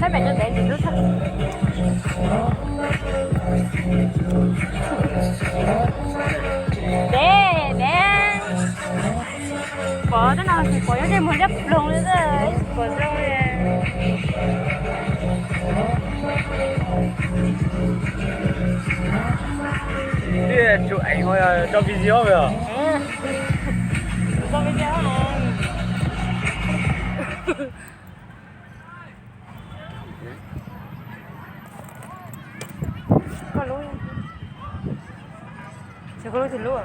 Peb pem rau pem tim lub tsheb. Deb deb. Pom tej no tsis pom nyob tej muag liab ploog li, tsis pom zoo li. Tij tsum eev ho tso video os. Tso video. Koj lub, koj lub twg lub?